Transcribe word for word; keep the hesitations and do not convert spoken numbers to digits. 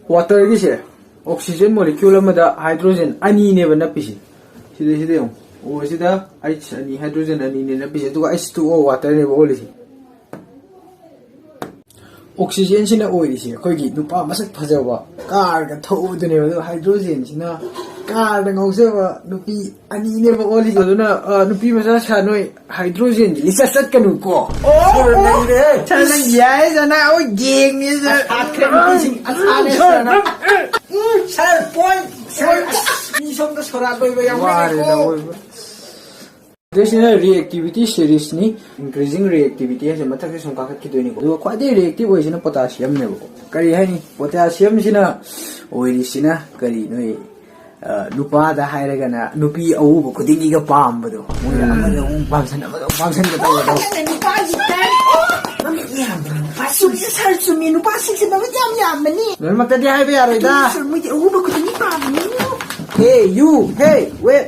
Waterꯒꯤꯁꯦ, oxygen molecule ꯑꯃꯗ hydrogen ꯑꯅꯤꯅꯦꯕ ꯅꯞꯄꯤꯁꯦ꯫ ꯁꯤꯗꯩꯁꯤꯗ ꯌꯦꯡꯉꯨ, O ꯁꯤꯗ H ꯑꯅꯤ, hydrogen ꯑꯅꯤꯅꯦ ꯅꯞꯄꯤꯁꯦ, ꯑꯗꯨꯒ H two O waterꯅꯦꯕ ꯑꯣꯜꯂꯤꯁꯦ꯫ Oxygenꯁꯤꯅ ꯑꯣꯏꯔꯤꯁꯦ ꯑꯩꯈꯣꯏꯒꯤ ꯅꯨꯄꯥ ꯃꯁꯛ ꯐꯖꯕ, carꯒ ꯊꯧꯕꯗꯨꯅꯦꯕ, ꯑꯗꯨꯒ hydrogenꯁꯤꯅ carꯗ ꯉꯥꯎꯖꯕ ꯅꯨꯄꯤ ꯑꯅꯤꯅꯦꯕ ꯑꯣꯜꯂꯤꯁꯦ꯫ ꯑꯗꯨꯅ, ꯑ, ꯅꯨꯄꯤ ꯃꯆꯥ ꯁꯥ ꯅꯣꯏ hydrogenꯒꯤ ꯂꯤꯆꯠ ꯆꯠꯀꯅꯨꯀꯣ꯫ ꯑꯣ, ꯁꯣꯔ ꯅꯩꯔꯦ꯫ ꯁꯥꯔ, ꯅꯪ ꯌꯥꯏ, ꯁꯥꯔ, ꯅꯪ ꯑꯩꯈꯣꯏ gangꯅꯦ, ꯁꯥꯔ꯫ ꯍꯥꯠꯈ꯭ꯔꯦ ꯅꯨꯄꯤꯁꯤꯡ ꯑꯁꯥꯅꯦ, ꯁꯥꯔ꯫ ꯎꯝ, ꯁꯥꯔ, point, point꯫ ꯑꯁ, ꯃꯤ ꯁꯣꯝꯗ ꯁꯣꯔꯥꯠ ꯂꯣꯏꯕ ꯌꯥꯝ ꯋꯥꯔꯦꯗ ꯋꯥꯏꯀꯣ꯫ ꯑꯋꯣꯏꯕ꯫ ꯑꯗꯩꯁꯤꯅ reactivity seriesꯅꯤ, increasing reactivity ꯍꯥꯏꯁꯦ ꯃꯊꯛꯁꯦ ꯁꯨꯝ ꯀꯥꯈꯠꯈꯤꯗꯣꯏꯅꯤꯀꯣ꯫ ꯑꯗꯨꯒ ꯈ꯭ꯋꯥꯏꯗꯒꯤ reactive ꯑꯣꯏꯁꯤꯅ potassiumꯅꯦꯕꯀꯣ꯫ ꯀꯔꯤ ꯍꯥꯏꯅꯤ? Potassiumꯁꯤꯅ ꯑꯣꯏꯔꯤꯁꯤꯅ ꯀꯔꯤ ꯅꯣꯏ, ꯑ, ꯅꯨꯄꯥꯗ ꯍꯥꯏꯔꯒꯅ ꯅꯨꯄꯤ ꯑꯎꯕ ꯈꯨꯗꯤꯡꯒꯤꯒ ꯄꯥꯝꯕꯗꯣ꯫ ꯃꯣꯏꯅ ꯎꯝ꯫ ꯑꯃꯗ ꯑꯃꯨꯛ ꯄꯥꯝꯁꯟ, ꯑꯃꯗ ꯑꯃꯨꯛ ꯄꯥꯝꯁꯟꯒ ꯇꯧꯕꯗꯣ꯫ ꯅꯨꯄꯥꯒꯤ type꯫ ꯃꯃꯤꯠ ꯌꯥꯝꯕ ꯅꯨꯄꯥ꯫ ꯆꯨꯝꯃꯤ, ꯁꯥꯔ, ꯆꯨꯝꯃꯤ꯫ ꯅꯨꯄꯥꯁꯤꯡꯁꯦ ꯃꯃꯤꯠ ꯌꯥꯝ ꯌꯥꯝꯕꯅꯤ꯫ ꯂꯣꯏꯅꯃꯛꯇꯗꯤ ꯍꯥꯏꯕ ꯌꯥꯔꯣꯏꯗ꯫ ꯑꯗꯨꯅ ꯁꯥꯔ, ꯃꯣꯏꯗꯤ ꯑꯎꯕ ꯈꯨꯗꯤꯡꯒꯤ ꯄꯥꯝꯕꯅꯤ꯫ Hey, you, hey, wait.